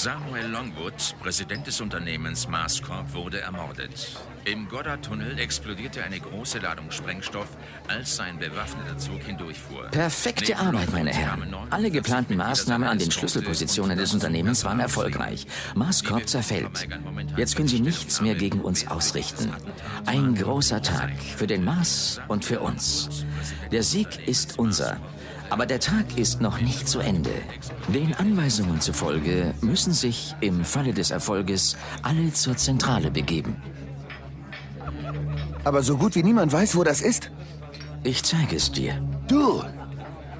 Samuel Longwood, Präsident des Unternehmens Mars Corp, wurde ermordet. Im Goddard-Tunnel explodierte eine große Ladung Sprengstoff, als sein bewaffneter Zug hindurchfuhr. Perfekte Neben Arbeit, meine Longwood Herren. kamen Alle 49 geplanten Mitglieder Maßnahmen seiner an den Eskorte Schlüsselpositionen und des das Unternehmens waren Personal erfolgreich. Deswegen. Mars Die Corp zerfällt. verweigern momentan Jetzt können Sie jede nichts mehr Stellungnahme gegen uns während des ausrichten. Attentats Ein waren großer Tag sein für den Mars und für uns. Der Sieg ist unser. Aber der Tag ist noch nicht zu Ende. Den Anweisungen zufolge müssen sich im Falle des Erfolges alle zur Zentrale begeben. Aber so gut wie niemand weiß, wo das ist. Ich zeige es dir. Du!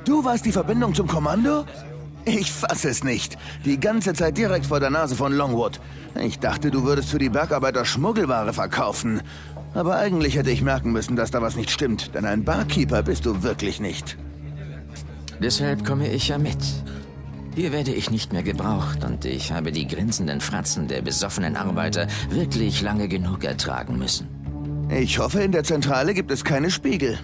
Du warst die Verbindung zum Kommando? Ich fasse es nicht. Die ganze Zeit direkt vor der Nase von Longwood. Ich dachte, du würdest für die Bergarbeiter Schmuggelware verkaufen. Aber eigentlich hätte ich merken müssen, dass da was nicht stimmt, denn ein Barkeeper bist du wirklich nicht. Deshalb komme ich ja mit. Hier werde ich nicht mehr gebraucht und ich habe die grinsenden Fratzen der besoffenen Arbeiter wirklich lange genug ertragen müssen. Ich hoffe, in der Zentrale gibt es keine Spiegel.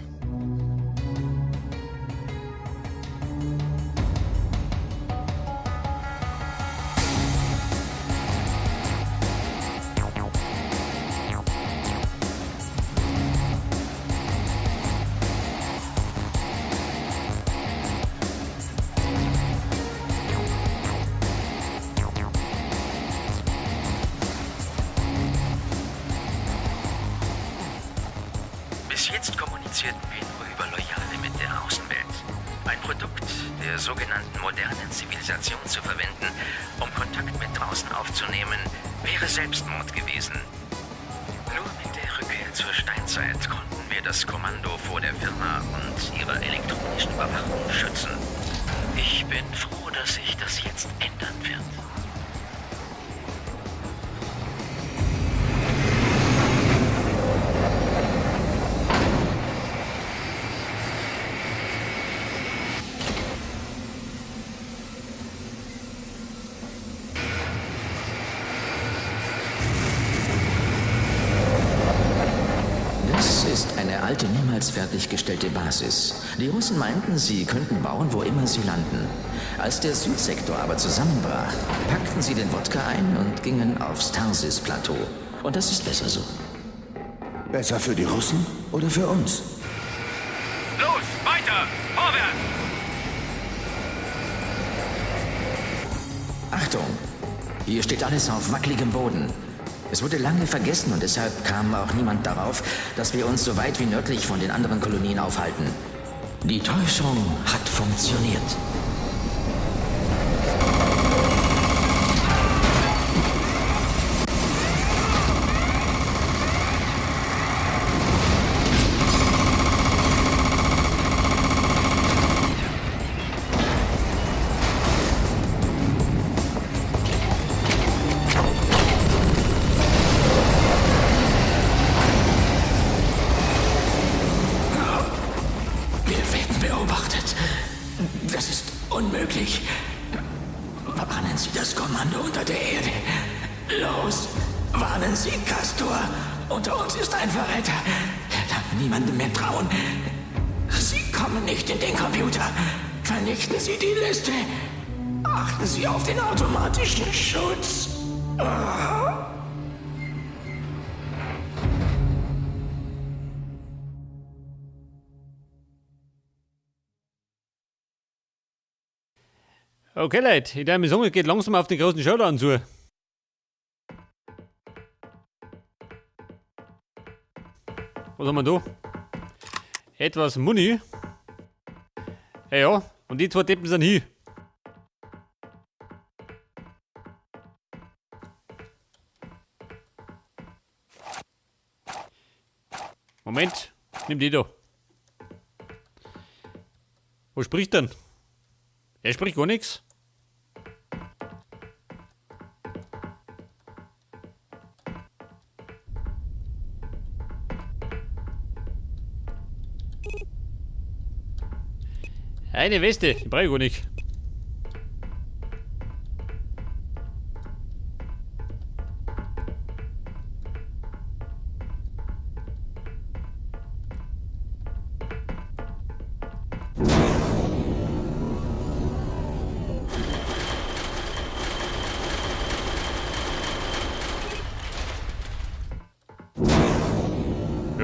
Bis jetzt kommunizierten wir nur über Loyale mit der Außenwelt. Ein Produkt der sogenannten modernen Zivilisation zu verwenden, um Kontakt mit draußen aufzunehmen, wäre Selbstmord gewesen. Nur mit der Rückkehr zur Steinzeit konnten wir das Kommando vor der Firma und ihrer elektronischen Überwachung schützen. Ich bin froh, dass sich das jetzt ändern wird. Das ist eine alte, niemals fertiggestellte Basis. Die Russen meinten, sie könnten bauen, wo immer sie landen. Als der Südsektor aber zusammenbrach, packten sie den Wodka ein und gingen aufs Tarsis-Plateau. Und das ist besser so. Besser für die Russen oder für uns? Los, weiter! Vorwärts! Achtung! Hier steht alles auf wackeligem Boden. Es wurde lange vergessen und deshalb kam auch niemand darauf, dass wir uns so weit wie nördlich von den anderen Kolonien aufhalten. Die Täuschung hat funktioniert. Wir werden beobachtet. Das ist unmöglich. Warnen Sie das Kommando unter der Erde. Los, warnen Sie Castor. Unter uns ist ein Verräter. Er darf niemandem mehr trauen. Sie kommen nicht in den Computer. Vernichten Sie die Liste. Achten Sie auf den automatischen Schutz. Okay, Leute, ich darf mir sagen, es geht langsam auf den großen Showdown zu. Was haben wir da? Etwas Muni. Ja, ja, und die zwei Deppen sind hier. Moment, nimm die da. Wo spricht denn? Er spricht gar nichts. Eine Weste, die brauche ich gar nicht.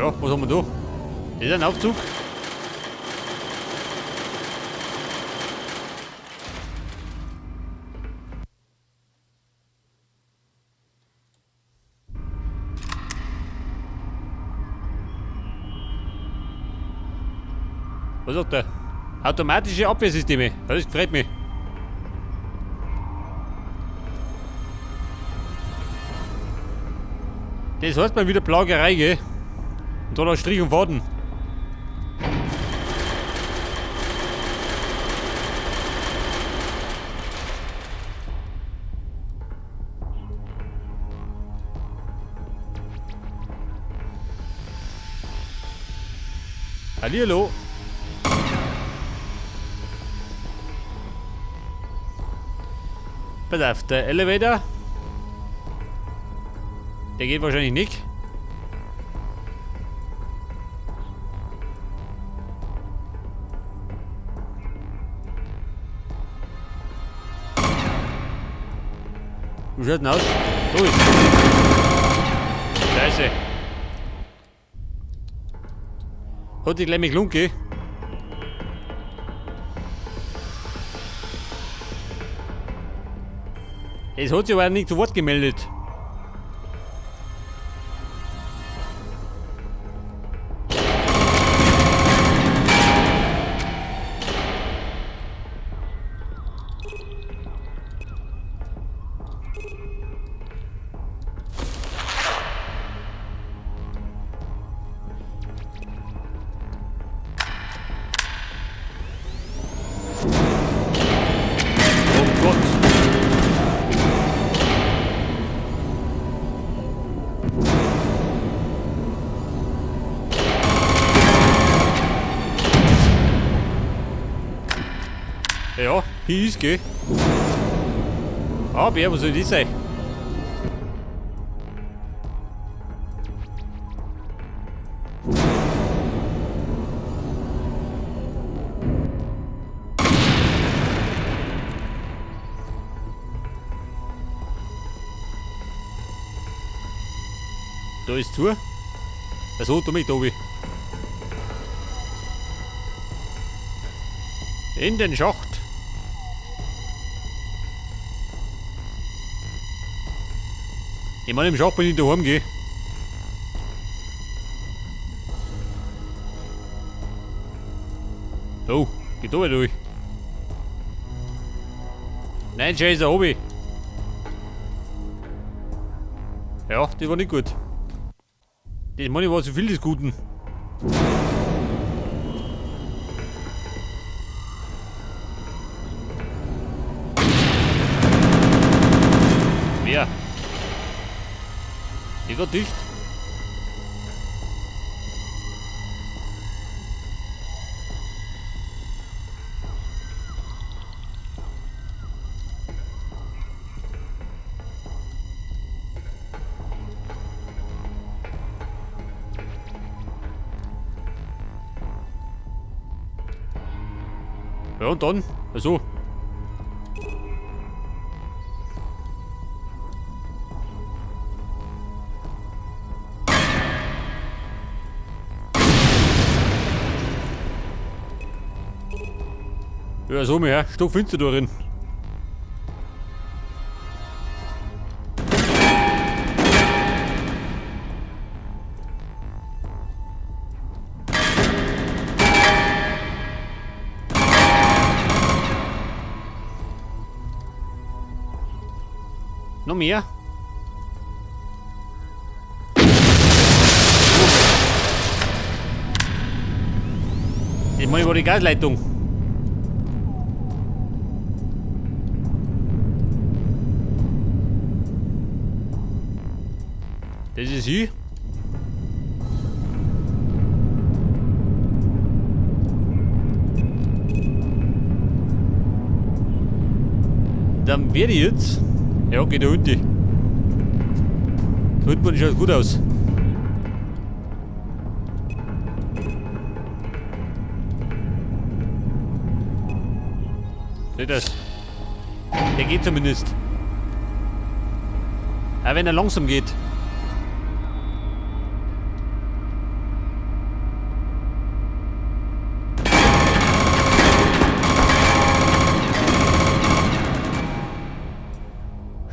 Ja, was haben wir da? Das ist ein Aufzug. Was sagt der? Automatische Abwehrsysteme. Das freut mich. Das heißt mal wieder Plagerei, gell? Und da noch Strich und Faden. Hallihallo. Pass auf, der Elevator. Der geht wahrscheinlich nicht. Wie schaut denn aus? Da ist. Scheiße. Hat die gleich mit Klunke. Es hat sich aber nicht zu Wort gemeldet. Oh Gott. Ja, hier ist, gell? Aber was soll das sein? Da ist zu. Also, da mit obi. In den Schacht. Ich meine, im Schacht bin ich daheim, gell? Oh, geht da durch. Nein, scheiße, obi. Ja, das war nicht gut. Das meine ich war zu viel des Guten. Wer? Die war dicht. Ja, und dann? Also. Ja, so mehr. Stockfinster da drin. Noch mehr? Ich meine, war die Gasleitung. Das ist sie. Dann werde ich jetzt. Ja, geht da unten. Da unten schaut gut aus. Seht das? Der geht zumindest. Auch wenn er langsam geht.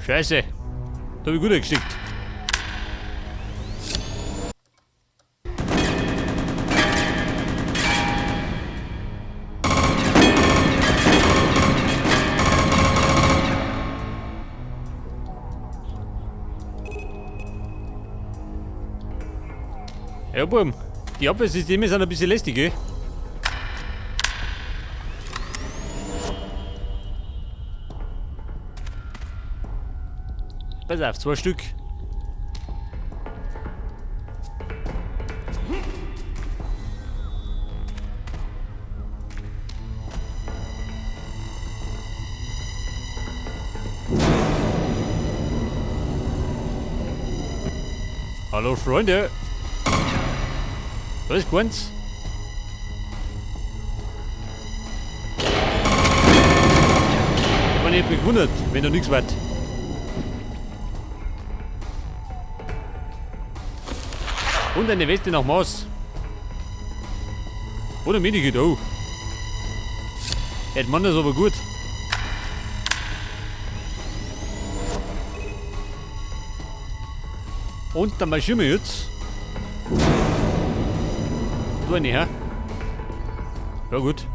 Scheiße. Da hab ich gut gesteckt. Ja, Buben, die Abwehrsysteme sind ein bisschen lästig, gell? Pass auf, 2 Stück. Hallo Freunde. Was ist keins? Ich bin nicht gewundert, wenn da nichts wird. Und eine Weste nach Maß. Oder Medikit, oh. Der Mann ist aber gut. Und dann marschieren wir jetzt. Du eine, hä? Ja gut.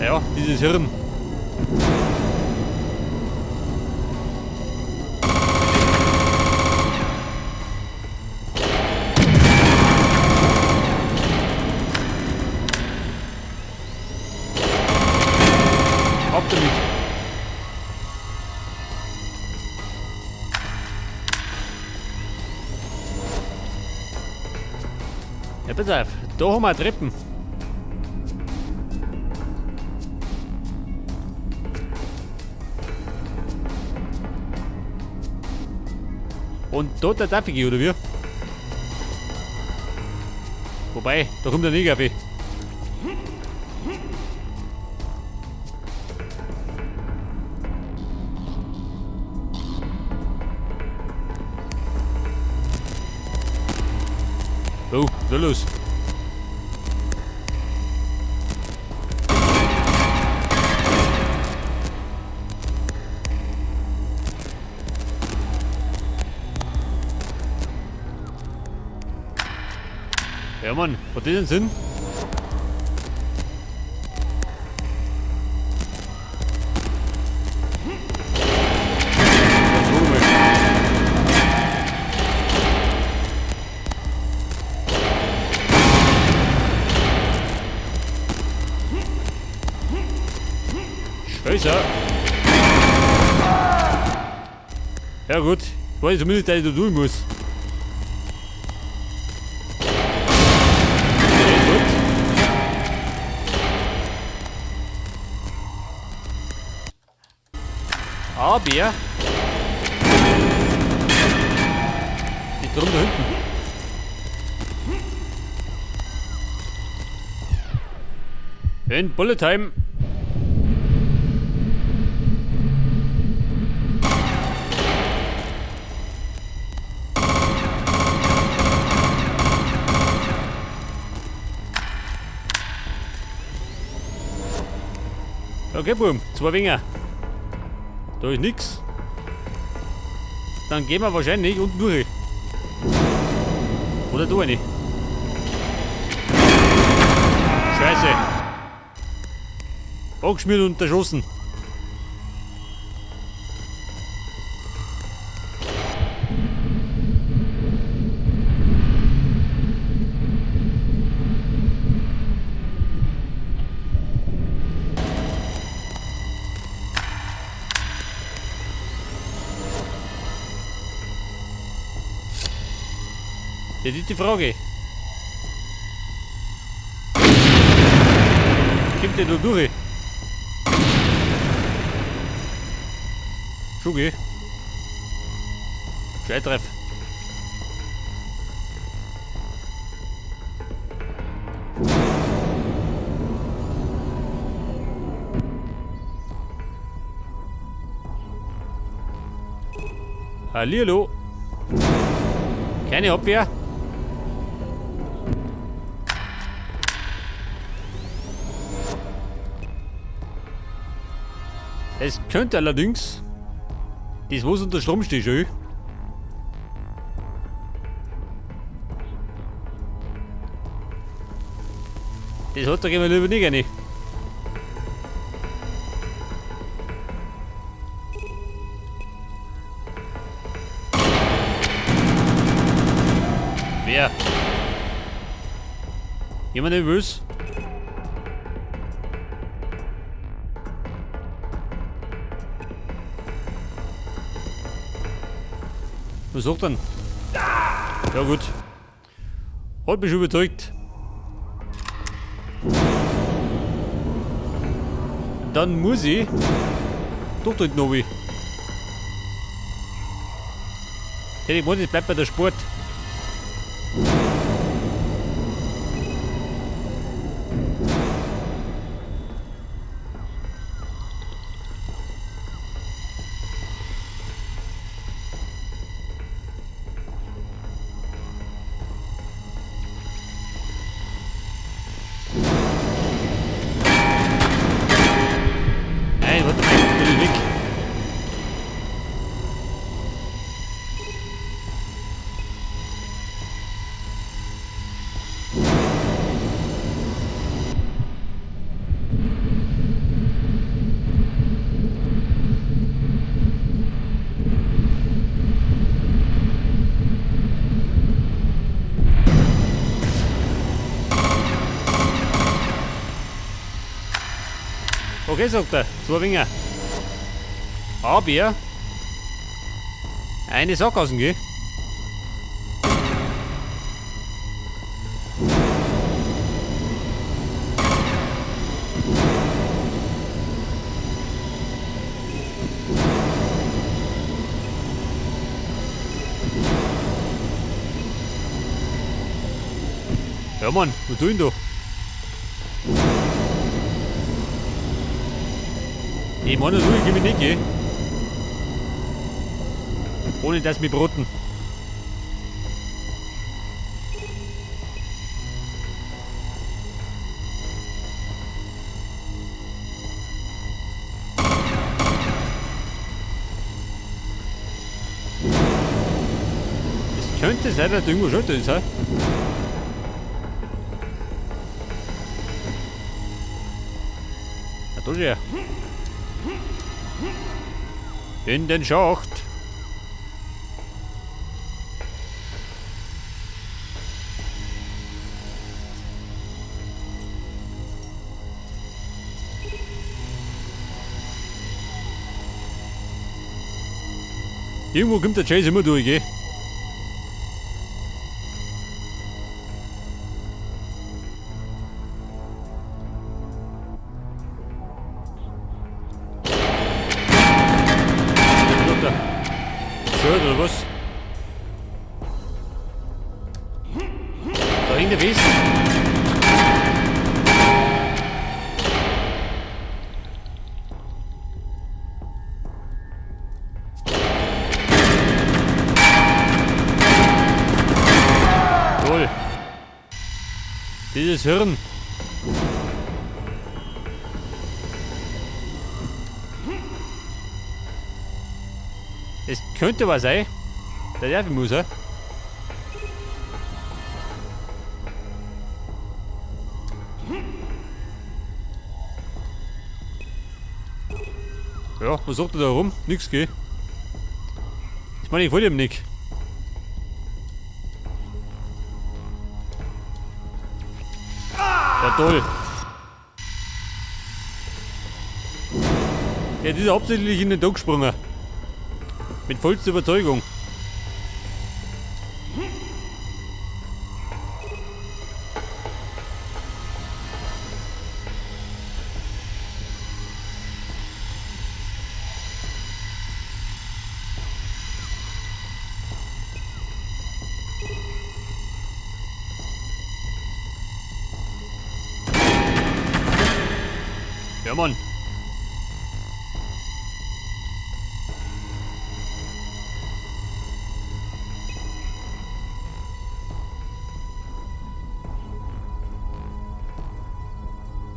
Ja, dieses Hirn. Ab damit. Ja, pass auf, da haben wir Treppen. Und da der darf ich, oder wie? Wobei, da kommt der Negerkaffee. Oh, da los. Ja Mann, hat das einen Sinn? Scheiße. Ja gut, ich weiß zumindest, dass ich da durch muss. Aber die drum da hinten. In Bullet Time. Okay, Boom, 2 Winger. Da ist nix. Dann gehen wir wahrscheinlich unten durch. Oder da rein. Scheiße. Angeschmiert und erschossen. Ja, das ist die Frage. Kommt der da durch? Schon gell? Scheitreff. Hallihallo. Keine Abwehr. Es könnte allerdings das, was unter Strom steht, schön. Das hat da gehen wir lieber nicht rein. Wer? Jemand nervös? Was sagt denn? Ja gut. Hat mich überzeugt. Dann muss ich doch dort noch. Hätte ich gewusst, ich bleib bei der Sport. Nein, warte mal, bin ich weg. Okay, sagt er, zwei Winger. Aber eine Sackgassen, gell? Ja Mann, was tun da? Ich meine, so, ich geh mich nicht, gell? Ohne dass mich broten. Es könnte sein, dass da irgendwo Schalter ist, hä? Ah, da ist er. In den Schacht. Irgendwo kommt der Chase immer durch, gell? Schön, oder was? Da hängt der fest. Toll. Dieses Hirn. Es könnte was sein. Der darf ich muss, hä? Ja, was sagt er da rum? Nix, gell? Ich meine, ich wollte ihm nicht. Ja, toll. Ja, die ist hauptsächlich in den Tag gesprungen. Mit vollster Überzeugung. Ja, Mann.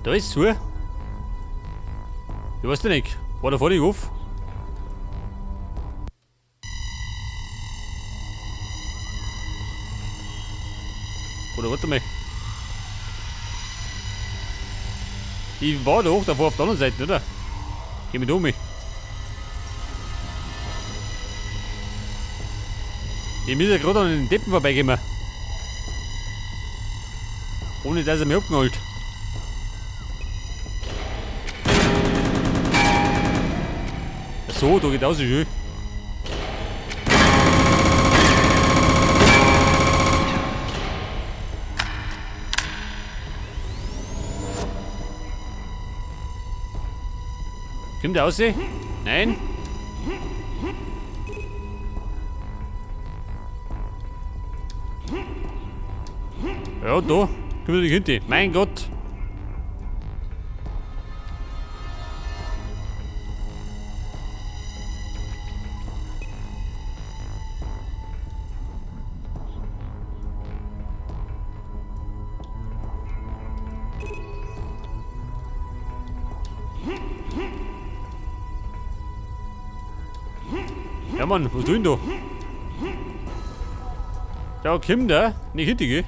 Da ist zu. Ich weiß nicht. War da vorne auf? Oder warte mal. Ich war doch davor auf der anderen Seite, oder? Geh mit um mich. Ich muss ja gerade an den Deppen vorbeigehen. Ohne dass er mich abknallt. So, da geht aus, schön. Kommt der raus? Nein. Ja, da. Kommt der hinten. Mein Gott. Ja Mann, was tun da? Da kommt der, nicht hinten,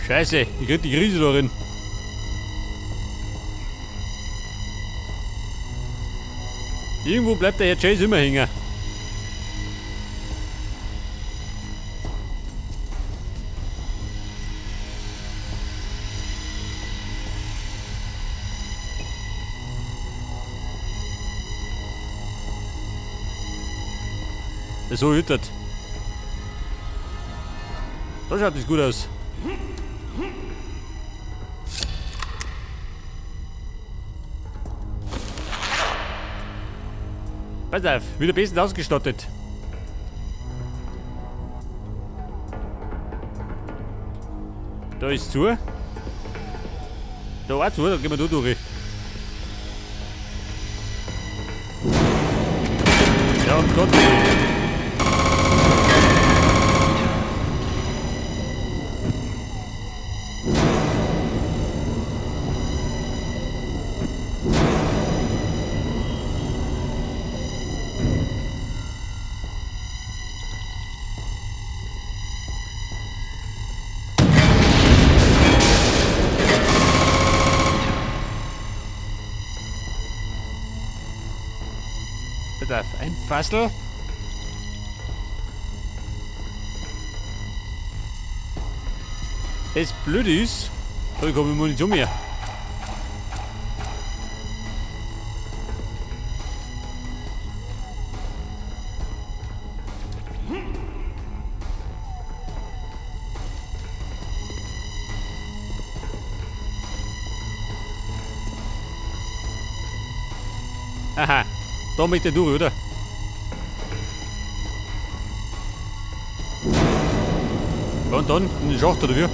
Scheiße, ich krieg die Krise da drin. Irgendwo bleibt der Herr Chase immer hängen. So hüttert. Da schaut es gut aus. Pass auf, wieder bestens ausgestattet. Da ist zu. Da auch zu, da gehen wir da durch. Ja, und Gott. Pass auf, ein Fassel. Das Blöde ist, da komme ich Munition mehr. Aha, da möchte ich durch, oder? Ja, und dann in den Schacht, oder wie?